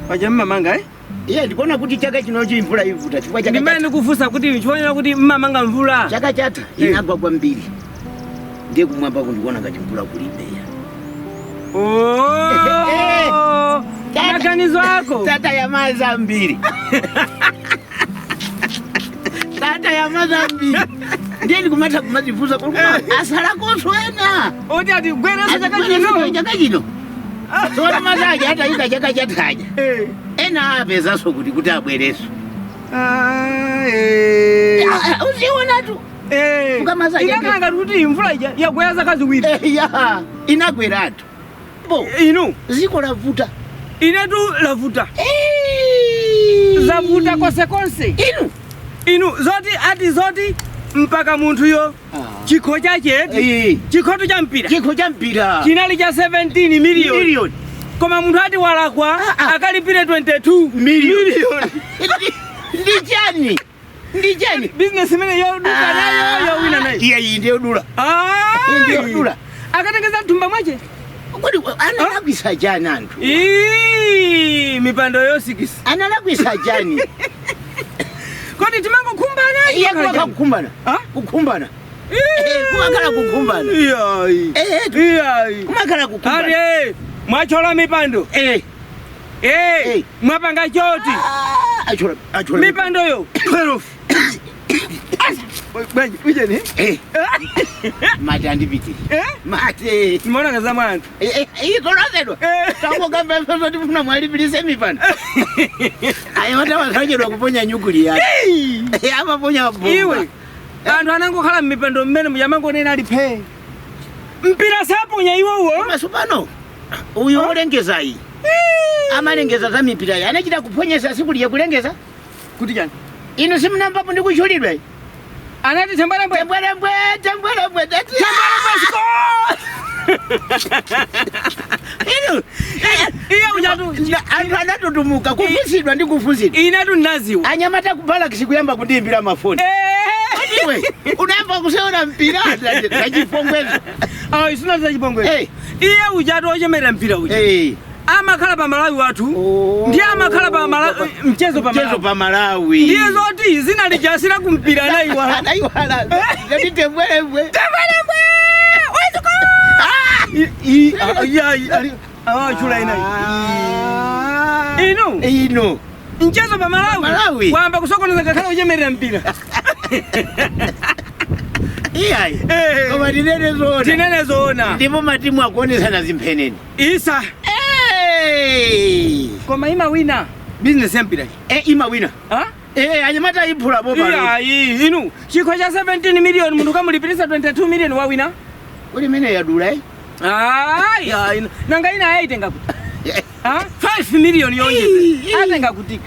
Paja mmamanga, eh? Iye, ndikuona kuti chaka chinochi mvula ivuta chifukwa chaka Ndimene ndikufunsa kuti chifukwa kuti mmamanga mvula. Chaka chatha inagwa kwambiri, ndiye kumwamba kundikuona ngati mvula kulibe ya. Oh, maganizo ako. Tata ya madzi ambiri, tata ya madzi ambiri, ndiye ndikumatha kumadzifunsa kuti asalakonso ena. Oti ati gwereso chaka Chino chino. Chaka chino tsono mazaja atayika chaka chathaja, ena apezanso kuti abwereso. Ah, eh. Uzionatu. Kukamaza. Inakhala ngati kuti mvula ija yagwera zaka 2. Ya, inagweratu bo. Inu. Ziko lavuta. Inetu lavuta. Zavuta konsekonse. Inu. Inu, zoti ati zoti mpaka munthuyo chikho chacheti, chikhoto cha mpira, Chikho cha mpira chinali cha 17 miliyoni, miliyoni, koma munthu ati walakwa, Ah, ah. akalipire 22 Miliyoni. miliyoni. Ndi chani? Ndi chani? Business imene yoduka nayo, yowina nayo. Iya, iyi ndiyo dula. Ndiyo dula. Akatengeza mthumba mwache. Kodi analakwisa chani anthu? Ii, mipando yosikisi. Analakwisa chani? Kodi timangokhumbana? Iye, kumakhala kukhumbana. Ah? Kukhumbana. Kumakhala kukhumbana. Iyayi. Iyayi. Kumakhala kukhumbana. Ati mwachola mipando. Mwapanga choti. Ah, achola, achola. Mipandoyo 12. Bwanji ujeni? Mate andipitiri. Eh? Mate. Nimaona kazama anthu. Ikolozedwa. Tangogamba zoti funa mwalipilise mipando. Ayi, watawasachedwa kuponya nyukuli yake. Amaponya bomba. Iwe, anthu anangokhala mmipando mmene mujamangonena ali phe, mpira saponya iwowo. Koma pano uyu wolengezayi, amalengeza za mipirayi, anachita kuponyesa siku liya kulengeza. Kuti chani? Inu simunamvapo ndi kuchulidwa? Anati tembwerembwe. Tembwerembwe, tembwerembwe. Tembwerembwe score. Inu. Iye ujatu. Anthu anatutumuka kufunsidwa ndi kufunsidwa. Inetu ndinaziwa. Anyamata kubalakisi kuyamba kundiyimbira mafoni. Iwe unayamba kuseona mpira zachipongwezo. Ayi, sinati zachipongwe. Iye ujatu ochemerera mpira uja amakhala pa Malawi wathu. Ndiye amakhala pa mchezo pa Mchezo Malawi. pa Malawi. Ndiye zoti zinalijasira kumpira anayiwala. Anayiwala zati tembwerembwe. Tembwerembwe wezuko. Awachula inayi. Inu. Inu. Mchezo pa Malawi. Malawi. Wamba kusokoneza ngakhale uchemerera mpira. Iyayi, koma tinene zoona. Tinene zoona. Ndipo matimu akuonesana zimpheneni. Isa. Koma imawina business ya mpira. Imawina. Ha? Anyamata iphulapo pano. Iyayi, inu, chikho cha 17 million, munthu kamulipirisa 22 million, wawina. Kuli imene yadula, eh? Ayi, ayi, nanga ina ayitenga kuti? Ha? 5 million yonjeze atenga kuti?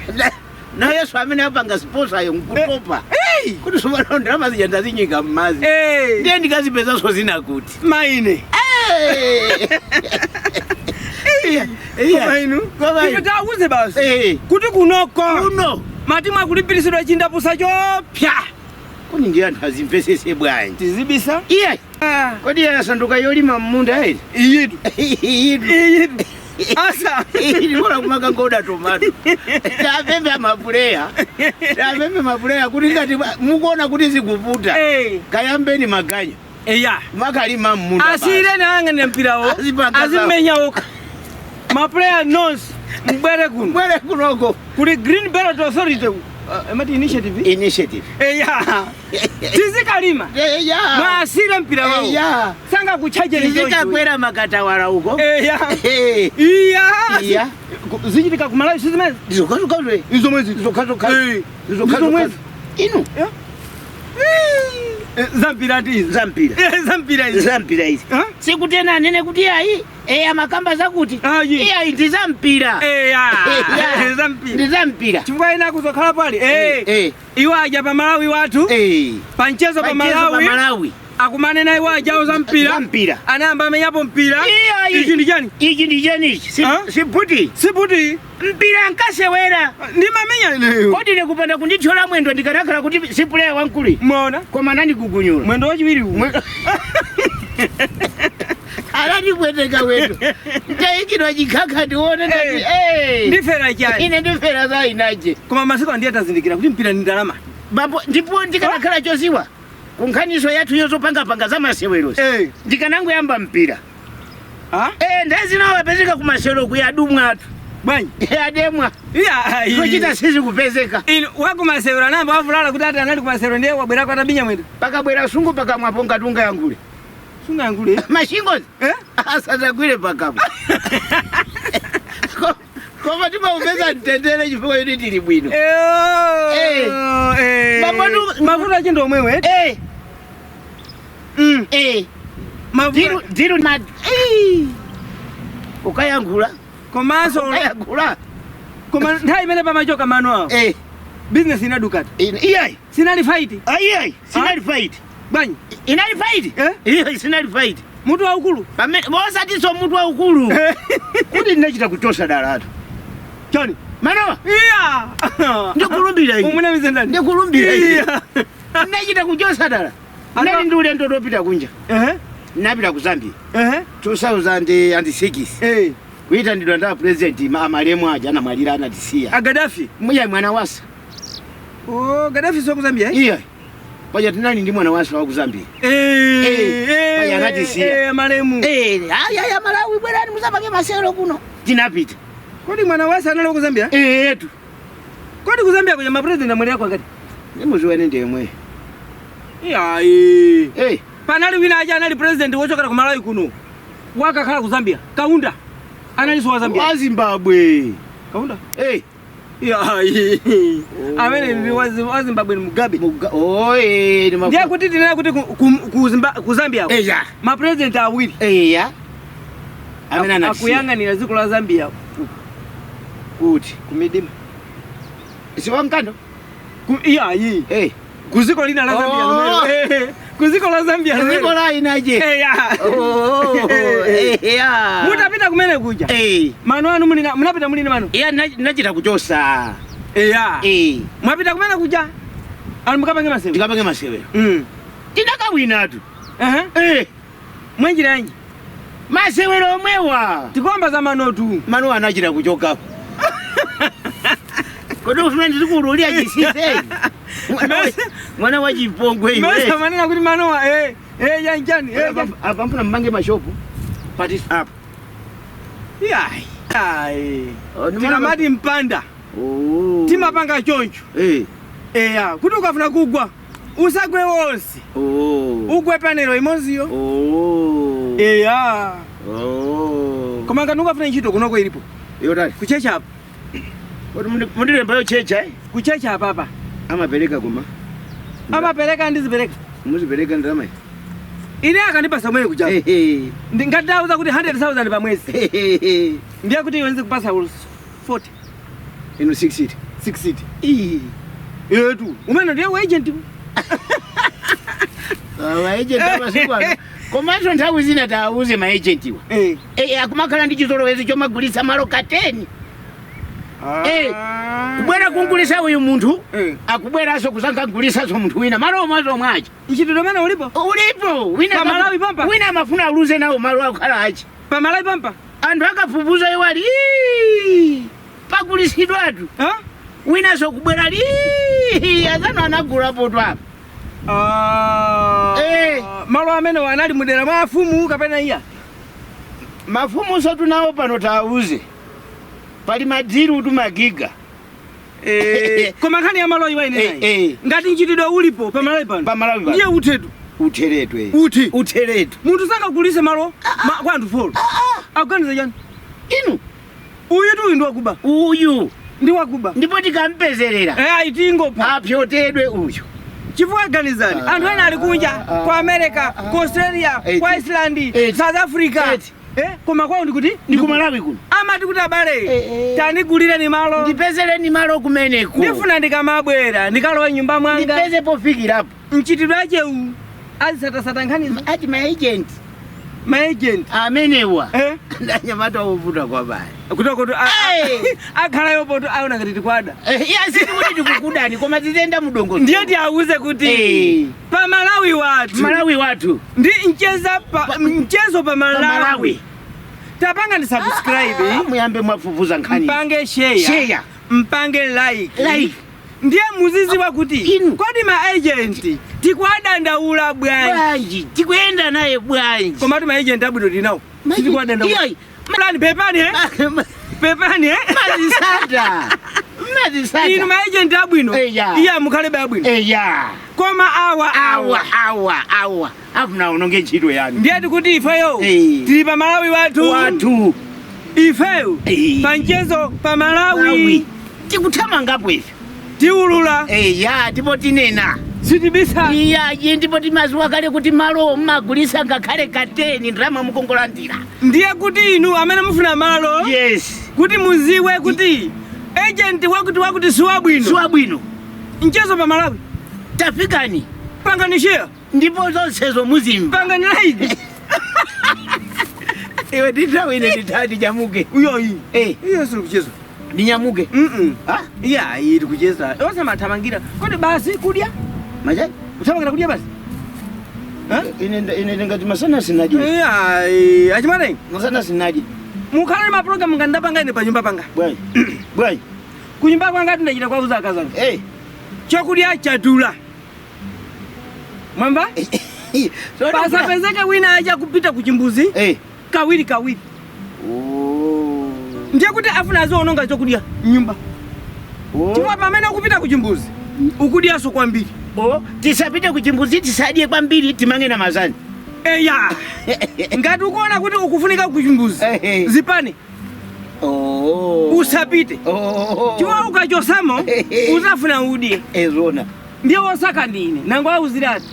Na Yesu amene apanga sponsor yo nkutopa kuti sopano ndalama zija ndazinyika mmazi, ndiye ndikazipezanso zina kuti? Maine. Koma inu, Koma ife inu. tawuze basi kuti kunoko kuno matimu akulipiritsidwa chindapusa chopya. Kuni ndiye anthu azimvesese bwanji? Tizibisa. Iye, kodi yasanduka yolima mmunda iri? Iyitu. Iyitu. Iyitu asa. Ndikola kumakangoda tomato. Tapembe amapuleya, tapembe mapuleya kuti ngati mukuona kuti zikuvuta, kayambeni maganya. Makalima mmunda basi. Asiyire nayang'anira mpirawo. Azipanga zawo. Azimenya okha. Mapuleya nonse mbwere kuno. Bwere kunoko. Kuli Green Belt Authority, amati initiative. Initiative. Eya, tizikalima. Mwasire mpira wawo. Sanga kuchajeni. Tizikakwera makatawala uko. Eya. Iya. Iya. Zichitika kumalawi sizimene. Zokazokazwe. Izomwezi. Zokazokazwe. Zomwezi. Inu. Zampira ati izi. Zampira. Zampira izi. Zampira izi. Ha? Sikutena anene kuti ayi eya makamba zakuti. Ayi. Iyayi, ndi zampira. Eya. Eya. Zampira. Ndi zampira. Chifukwa ina kuzokhala pali iwo aja pa Malawi wathu, pa mchezo pa Pachezo pa Malawi. Malawi. Akumane na iwo ajawo za mpira. Zampira. Anayamba amenyapo mpira. Iyayi. Ichi ndi chani? Ichi ndi chenichi? Ha? Siputi. Siputi. Mpira nkasewera. Ndimamenya ineyo. Kodi ine kupanda kundithyola mwendo ndikanakhala kuti si player wamkulu? Mwaona. Koma nandigugunyula. Mwendo wachiwiri uwu. Anatipweteka wetu. Tayikidwa chikhakha tione tati eh. Ndifera chani? Ine ndifera za inaje. Koma masiku andiye tazindikira kuti mpira ni ndalama. Bambo ndipo ndikanakhala choziwa. Kunkhaniso yathu yozopangapanga za masewero. Ndikanangoyamba mpira. Ah? Ndazinawo apezeka kumasewero kuyadumwa atu. Bwanyi. Yademwa. Iya. Zochita sizi kupezeka. Inu wakumasewero anamba wavulala kuti ati anali kumasewero ndiye wabwera kwa tabinya mwetu. Pakabwera sungu pakamwapo ngatunga yangule. Sunga yangule. Mashingozi. Eh? Asatagwire pakamwa. Koma timaupeza mtendere chifukwa ili tili bwino. Mavuto ache ndo omwewe. Diru diru ma Ukayangula. Komanso ukayangula. Koma nthawi imene pamachoka mano awo. Business inadukata. Iyayi. Sinali fight. Iyayi, sinali fight. Bwanyi. Inali fight? Iyayi, sinali fight. Mutu waukulu. Pamene osatiso mutu waukulu. Kuti ndinachita kuchosa dalatu. Chani. Manowa. Iya. Ndikulumbira ine. Umuna mizendani. Ndikulumbira ine. Iya. Ndinachita kuchosa dala. Ndinali ndi ulendo lopita kunja. Ndinapita ku Zambia. 2006. Kuyitanidwa nda president amalemu aja anamwalira anatisiya. A Gaddafi. Muya mwana wasa. Oh, Gaddafi sio ku Zambia eh? Iya. Paja tinali ndi mwana wasa wa ku Zambia. Paja anatisiya. Malemu. Aya Malawi bwerani musapange masero kuno. Tinapita. Kodi mwana wasa anali ku Zambia? Yetu. Kodi ku Zambia kuja ma president amwalira kwa ngati? Ndimuziwene ndemwe. Iyayi. Panali wina aja anali president wochokera ku Malawi kuno. Wakakhala ku Zambia. Kaunda. Anali wa Zambia. Wa Zimbabwe. Kaunda? Iyayi. Amene ndi wa Zimbabwe ni Mugabe. Ndiye kuti tinena kuti ku Zambia. Ma president awiri. Amene anatisiya. Akuyang'anira dziko la Zambia. Kuti kumidima. Si wankando? Iyayi. Kuziko lina la Zambia. Kuziko la Zambia. Kuziko la inaje. Mutapita kumene kuja. Mano anu mulina munapita mulina mano. Iya nachita kuchosa. Mwapita kumene kuja. Anu mukapange masewero. Tikapange masewero. Tinakawinatu. Mwenjira yanji. Masewero omwewa. Tikomba za manotu. Mano anachita kuchokapo. Kodi ufuna ndikuululia chisise. Mwana wa chipongwe iwe. Mesa manena kuti manowa yanjani. Apa mpuna mmange mashopu. Pati apa. Iyayi. Tikamati mpanda. Timapanga choncho. Kuti ukafuna kugwa usagwe wonse. Ugwe panelo imoziyo. Koma ngati ukafuna ntchito kunoko ilipo. Yotali. Kuchecha apa. Mundilembayo checha Kuchecha apa apa. Amapereka kuma. Amapereka ndizipereka. Muzipereka ndalama. Ine akandipasa mwene kuja. Ndingatauza kuti 100,000 pa mwezi. Ndiye kuti iwenze kupasa 40. Inu 60. 60. Yetu. Umene ndiye agent. Agent amasiku ano. Komanso nthawi zina tauze ma agent iwa. Akumakhala ndi chizolowezi chomagulitsa malo kateni. Kubwera kungulisa uyu munthu akubweranso kusankagulitsanso munthu wina malo omwe omwe aja. Ntchito umene ulipo? Ulipo. Wina Pa Malawi pampa? Wina amafuna aluze nawo malo akhala achi. Pa Malawi pampa? Anthu akafufuza iwo ali pagulisidwatu. Winanso kubwera ali azanu anagulapo tu apa. Malo amene anali mudera mwa afumu kapena iya. Mafumunso tunawo pano tauze. Pali madiru tu magiga. Koma nkhani ya malo iwa ine. Ngati nchitidwe ulipo pa Malawi pano. Pa Malawi pano. Ndiye uthetu. Utheretwe. Uthi. Utheretwe. Munthu sakagulise malo kwa anthu 4. Akuganiza chani? Inu. Uyu tu uyu ndi wakuba. Uyu. Ndi wakuba. Ndipo tikampezerera. Ayitingopha. Apyotedwe uyu. Chifukwa ganizani. Anthu ena ali kunja ku America, ku Australia, ku Iceland, South Africa. Koma kwawo ndikuti? Ndi ku Malawi kuno. Amati kuti abale tandigulireni malo. Ndipezereni malo kumeneko. Ndifuna ndikamabwera ndikalowe nyumba mwanga. Ndipeze pofikirapo. Mchitidwe achewu azisatasata nkhanizo. Ati ma agent. Ma agent amenewa eh ndanyamata wovuta kwa baya. Kutoko akhalayo poto aona ngati tikwada. Iya, sikuti tikukudani, koma tizenda mudongo. Ndiye tiauze kuti pa Malawi wathu, Malawi wathu ndi mcheza pa mchezo pa Malawi, Malawi. Tapanga ni subscribe, muyambe mwafufuza nkhani, mpange share, share, mpange like, like. Ndiye muziziwa kuti Inu. kodi ma agent tikwadandaula bwanji? Bwanji tikuyenda naye bwanji? Komatu ma agent abwino tinawo, tikwadandaula Iyoyi. Plan, pepani pepani Mazisata, mazisata. Inu ma agent abwino, Eya. iya, mukhalebe abwino. Eya. Koma awa, awa, awa, awa afuna unonge ntchito yanu. Ndiye tikuti ifeyo tili pa Malawi wathu, wathu, ifeyo pa mchezo pa Malawi, Malawi. Tikuthamangapo ife. Tiulula. Eya, ndipo tinena. Sitibisa. Iya, iye ndipo timaziwa kale kuti malo mmagulisa ngakhale kateni ndalama mukongolandira. Ndiye kuti inu amene mufuna malo, kuti muziwe kuti agent wakuti wakuti siwabwino, siwabwino, mchezo pa Malawi, tafikani, pangani share, ndipo zonsezo muzimva, pangani like. Iwe, ndithawi ine ndithati nyamuke. Uyoyi, iyo sili kucheza. Ndinyamuke. Ah, iya, ili kucheza osamathamangira kodi basi kudya macha kuthamangira kudya basi. Ine ndingati masana sinaji. Iya, achimane. Masana sinaji. Mukhale ma program ngandapanga ine panyumba panga. Bwanji, bwanji? Kunyumba kwanga tindachita kwauza akazanga, chakudya chadula, mwamba pasapezeke wina acha kupita kuchimbuzi kawiri kawiri. Oh. Ndiye kuti afuna aziononga chokudya nyumba, chifukwa pamene ukupita kuchimbuzi ukudyaso kwambiri. Oh, tisapite kuchimbuzi, tisadye kwambiri, timange na mazani. Eya, ngati ukuona kuti ukufunika kuchimbuzi, zipane, usapite, chifukwa ukachosamo uzafuna udye. Ezona. Ndiye wosaka ndine nango auzirati.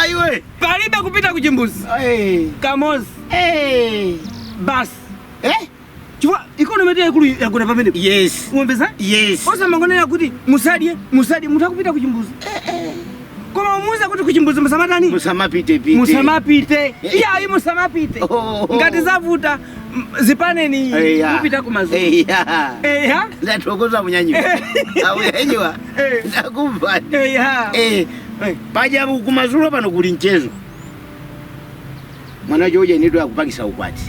Aiwe. Palibe kupita kuchimbuzi kamozi basi, chifukwa economy yaikulu yagona pamene. Umvesa? Yes. Osamangonera kuti musadye, musadye, munthu akupita kuchimbuzi, koma umuuze kuti kuchimbuzi musamatani? Musamapite pite. Musamapite, iyayi, musamapite. Oh. Ngati zavuta, zipaneni kupita kumazulu. Eya. Eya. Ndathokoza munyanyiwa. Amunyanyiwa. Ndakumva. Eya. Paja kumazulo pano kuli mchezo. Mwana choja inidwa akupangisa ukwati.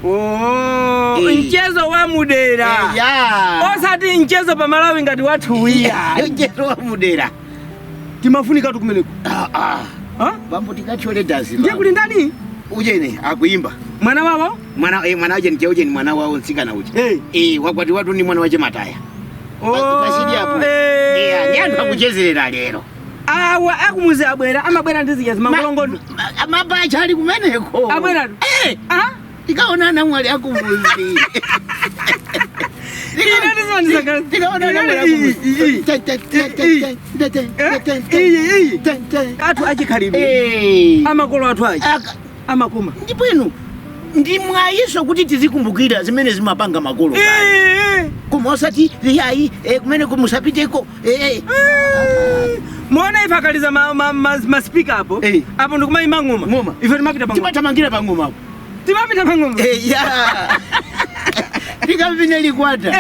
Oh, mchezo wa mudera. Eya. Osati mchezo pa Malawi ngati wathu wiya. Mchezo wa mudera. Timafunika tukumeneko. Ah ah. Ha? Bambo, tikachole dazi. Ndiye kuli ndani? Ujene akuimba. Mwana wawo? Mwana uje ndiye uje ni mwana wawo nsikana uje. Wakwati watu ni mwana wache mataya. Oh, Pasidi apo. Ni anthu akuchezerera lero. Awa akumuzi abwera, amabwera ndi zija zimangolongondo. Mapacha ali kumeneko. Abwera. Ah? Tikaona namwali akumuzi. Ine ndizondisakala. Tikaona namwali akumuzi. Iyi iyi. Athu achikhalidwe. Amakolo athu achi. Amakoma. Ndipo inu ndi mwayiso kuti tizikumbukira zimene zimapanga makolo kale. Koma osati yayi, kumene musapiteko. Muona ife akaliza ma speaker apo. Apo ndikumayima ng'oma. Ng'oma. Ife timapita pang'oma. Timathamangira pang'omapo. Timapita pang'oma. Ya, tikamvine likwata,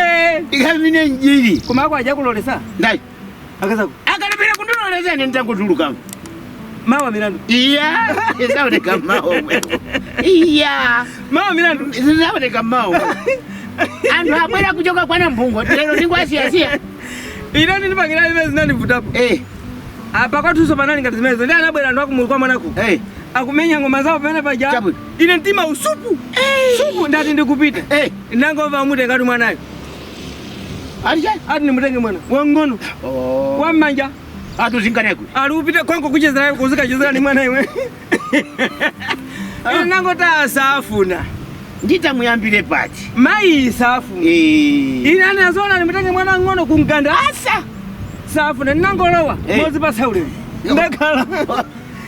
tikamvine mjiri. Koma ako aja kulolesa. Ndai? Akazako. Akalipira kundiloleza ine nditangotulukamo. Mawa milandu. Iya, izaoneka mawa mwepo. Iya. Mawa milandu. Izaoneka mawa. Anthu abwera kuchoka kwana mphungo lero ndingwasiyasiya. Ine ndinipangira zimene zinandivutapo. Apa kwathuso panali ngati zimenezo, ndi anabwera anthu akumulu kwa mwanako. Akumenya ng'oma zawo pamene paja. Chabwino. Ine mtima usupu. Supu, ndati ndikupita. Ndangomva mutengatu mwanayo. Ali chani? Ati ndimutenge mwana wang'ono. Oh. Wam'manja. Atu zinkaneko. Ali upite kwanko kuchezera kuzikachezera ni mwana iwe. Ine nangoti asafuna. Nditamuyambire pati. Mayi safuna. Ine anazoona ndimutenge mwana wang'ono kumganda. Asa. Safuna, ndinangolowa. Mozipasa ulemu. Ndakhala.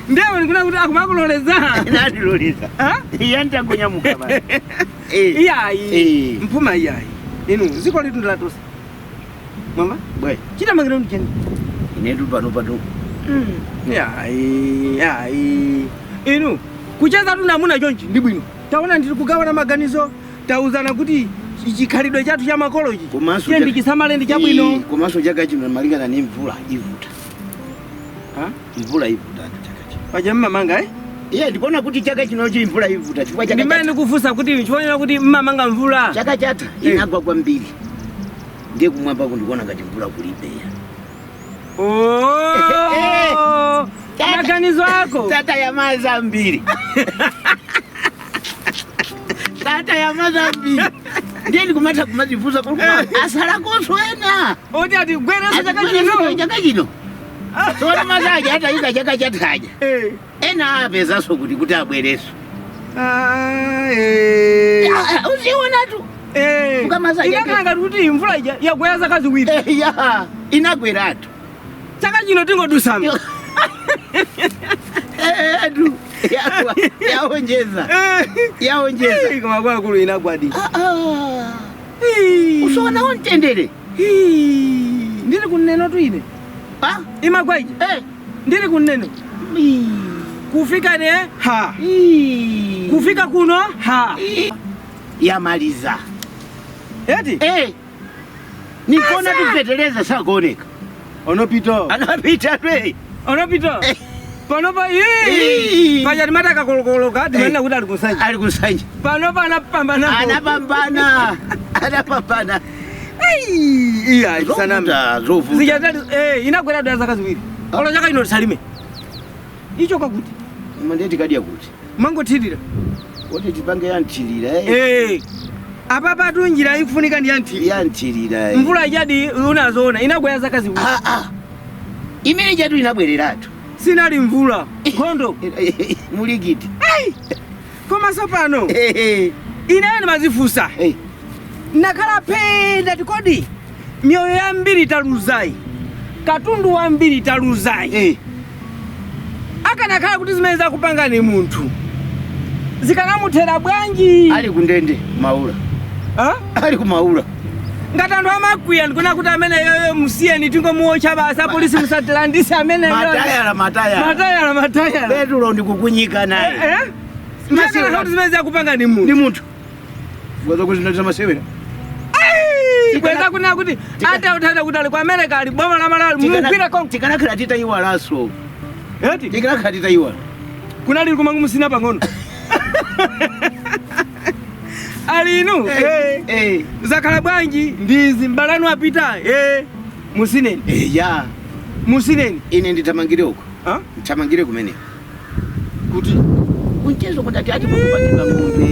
Ndiye ndikuna kuti akumakuloleza. Nandiloleza. Ha? Iya, nditangonyamuka basi. Iyayi. Mphuma iyayi. Inu ziko litu ndilatosa. Mwamba? Bwe. Chitamangira ndi cheni. Inetu pano pano Ayi, ayi. Inu kucheza tu namuna chonchi ndi bwino. Taona ndiri kugawana maganizo, tauzana kuti chikhalidwe chathu cha makoloji Komanso tiye ndichisamale ndi chabwino. Komanso chaka chino malingana ni mvula ivuta. Ha? Mvula ivuta chaka chino. Paja mmamanga eh? Iye ndikuona kuti chaka chinochi mvula ivuta chifukwa chaka Ndimene ndikufunsa kuti chifukwa kuti mmamanga mvula. Chaka chatha inagwa kwambiri. Ndiye kumwamba kundikuona ngati mvula kulibe ya. Oh! Maganizo ako. Tata ya mazambiri. Tata ya mazambiri. Ndiye ndikumatha kumadzifunsa kuti asala koswena. Oti ati gwereso chaka chino. Chaka chino. Tsono mazaja atayika chaka chathaja. Ena apezanso kuti abwereso. Uziona tu. Inakhala kuti mvula ija yagwera zaka ziwiri. Ya, inagweratu. Chaka chino tingodusana. Adu. Yaonjeza. Yaonjeza. Koma kwakulu inagwadi. Usoona wontendere. Ndiri kuneno tu ine. Imagwa ija. Ndiri kuneno. Kufika ne ha. Kufika kuno ha. Yamaliza. Eti? Nikona tufeteleza sakuoneka. Onopita. Anapita twe. Onopita. Panopa yee. Paja timataka kolokoloka timanena kuti ali kusanja. Ali kusanja. Panopa anapambana. Anapambana. Anapambana. Iya, sanami. Zovuta. Zijatali inagwera dwa zaka ziwiri. Olo chaka ino tisalime. Icho kakuti. Mandeti kadi yakuti. Mangothirira. Woti tipange yanthirira. Apapa tu njira ikufunika ndi yanthirira. Yanthirira. Mvula ijadi unazoona inagwera zaka ziwiri. Imene chatu inabwereratu. Sinali mvula. Nkhondo. Mulikiti. Koma sopano. Ineyo ndimazifunsa. Nakhala penda tikodi. Mioyo yambiri taluzayi. Katundu wambiri taluzayi. Akanakhala kuti zimene zakupanga ni munthu. Zikanamuthera bwanji. Ali kundende maula. Ali kumaula. Ngati anthu amakwiya ndikuona kuti amene yoyo musiyeni tingomuotcha basa polisi musatilandise amene Matayala matayala. Matayala matayala. Petulo ndikukunyika naye. Masewera kuti zimene zakupanga ni munthu. Ni munthu. Bwaza kuzinatisa masewera. Kweza kuna kuti ata utanda kuti ali ku America ali boma la Malawi mugwira konko. Tikanakhala titayiwalanso. Eti? Tikanakhala titayiwala. Kunali kumangu musina pang'ono. Ali inu. Zakhala bwanji ndizi mbalanu apita. Musineni. Ya. Musineni. Ine nditamangire uko. Nditamangire kumene. Kuti kunchezo kundati ati pakupatira ng'ombe.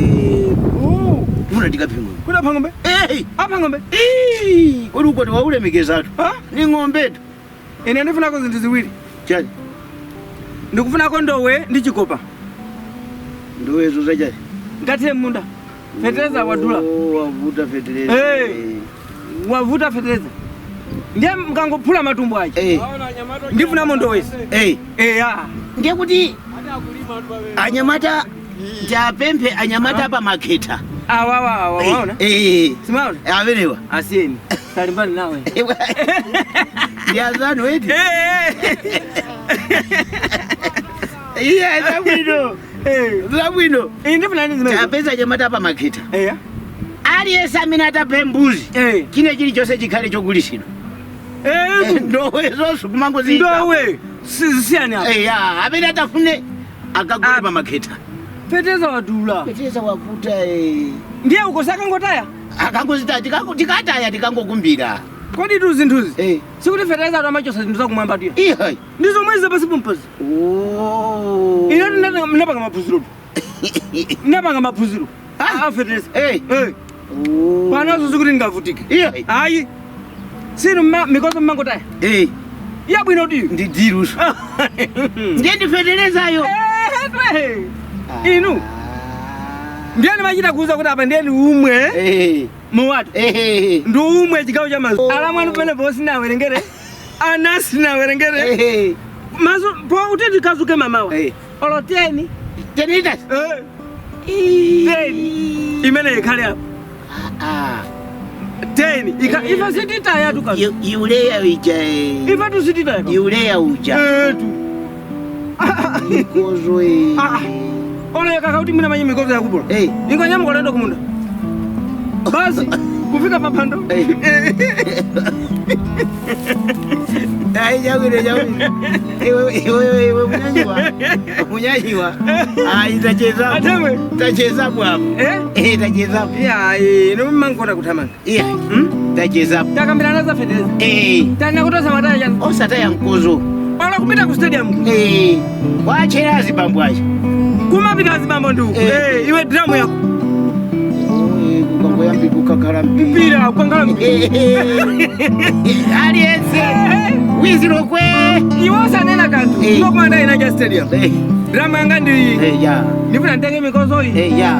Muna ndikaphe ng'ombe. Kudapha ng'ombe? Apha ng'ombe? Kodi uko tiwaulemekezatu. Ni ng'ombetu. Ine ndifunako zinthu ziwiri. Chani? Ndikufunako ndowe ndi chikopa. Ndowezo zachani? Ngathe munda. Fetereza wadula. Wavuta fetereza. Wavuta fetereza. Ndiye mkangophula matumbo aja. Ndifunamo ndowezi. Ndiye kuti anyamata ndiapemphe anyamata pa makhetha. Awa waona? Simaona? Amenewa. Asiyeni. Salimbani nawe. Ndiyazanu eti. Iye zabwino. Zabwino. Ndifuna nini zimene? Tapeza anyamata pa makhetha. Aliyense amene ataphe mbuzi. Chine chilichonse chikhale chogulisidwa. Ndowe zonse kumangoziika. Ndowe. Siyani apa. Amene atafune akagule pa makhetha. Fetereza wadula. Fetereza wavuta. Ndiye uko sakangotaya? Akangozita tikataya tikangokumbira. Kodi tu zinthuzi? Sikuti fetereza atu amachosa zinthu zakumwamba tuya. Iya. Ndizo mwezi zapasi pompazi. Ine ndinapanga maphunziro tu. Ndinapanga maphunziro. Fetereza. Panozo zikuti ndingavutike. Iya. Ayi. Sinu mikozo mmangotaya. Yabwino diyo. Ndi diruso. Ndiye ndifeterezayo. Inu. Ndiye ndimachita kuuza kuti apa ndiye ndiumwe. Muwatu. Ndi umwe chigawo cha mazu. Alamwanu pamenepo sinawerengere. Ana sinawerengere. Mazu po kuti ndikazuke mamawa. Olo 10. 10 liters. 10. Imene ikhale apo. 10 ika ife sititaya tuka. Urea ija. Ife tusititaya. Urea uja. Etu. Mikozo e. Ah. Ona kaka kuti mina manyi mikozo yakubula. Eh. Ingonyamuka ulendo kumunda. Basi kufika papando. Ai jawire jawire. Iwe iwe iwe munyanyiwa. Munyanyiwa. Ai tacheza. Atemwe. Tacheza hapo. Eh? Eh tacheza. Ya, ino mangona kuthamanga. Iya. Tacheza. Takambirana za federeza. Eh. Tana kutosa mataya chani. Osataya mkozo. Ola kupita ku stadium. Eh. Wachera azibambo acho. Kumapita azibambo nduku. Eh, iwe drum yako. Eh, kukangoyambi kukakhala Mpira ukangala mpira. Aliyense. Wiziro kwe. Iwe usanena kanthu. Eh. Iwe kumanda inaja stadium. Eh. Drum yanga ndi Eh ya. ndifuna nditenge mikozo iyi. Eh ya.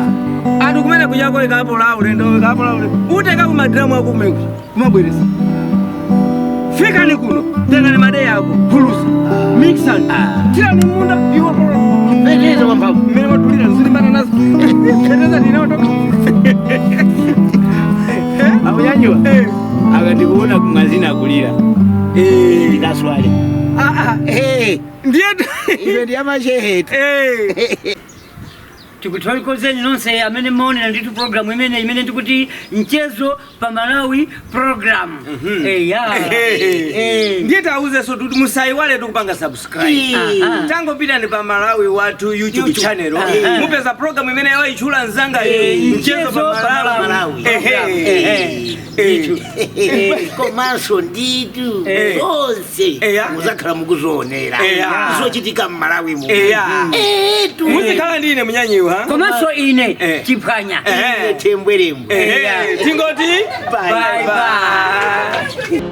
Anthu kumene kujako ikapola ulendo ikapola ulendo. Uteka kuma drum yako kumene kumabweresa. Fika ni kuno. Tenga ni madeya yako. Phulusa. Mixan. Tira ni munda iwe pola. Federeza wamphamvu. Mmene watulira nzilimbana nazo. Federeza ndinaotoka. Amunyanyiwa. Eh. Akandikuona kumazina akulira. Eh. Ndikaswale. Ah ah. Eh. Ndiye Ife ndi amashehetu. Eh. Tikuthokozeni nonse amene maonera ndithu program imene imene ndikuti mchezo pa Malawi program. Eya. Ndiye tauzeso kuti musayiwale tikupanga subscribe. Aha. Tangopita ndi pa Malawi wathu YouTube channel. Mupeza program imene yaitchula nzanga iyi. Mchezo pa Malawi. Malawi. Ehe. Eh. Komanso nditu Eh. zonse Eya. muzakhala mukuzionera Eya. zochitika m'Malawi mu Eya. etu Muzikhala ndi ine munyanyiwa. Komanso ine Eh. Chiphwanya. Ehe. Tembwerembwe. Ehe. Tingoti Bye. bye. Bye.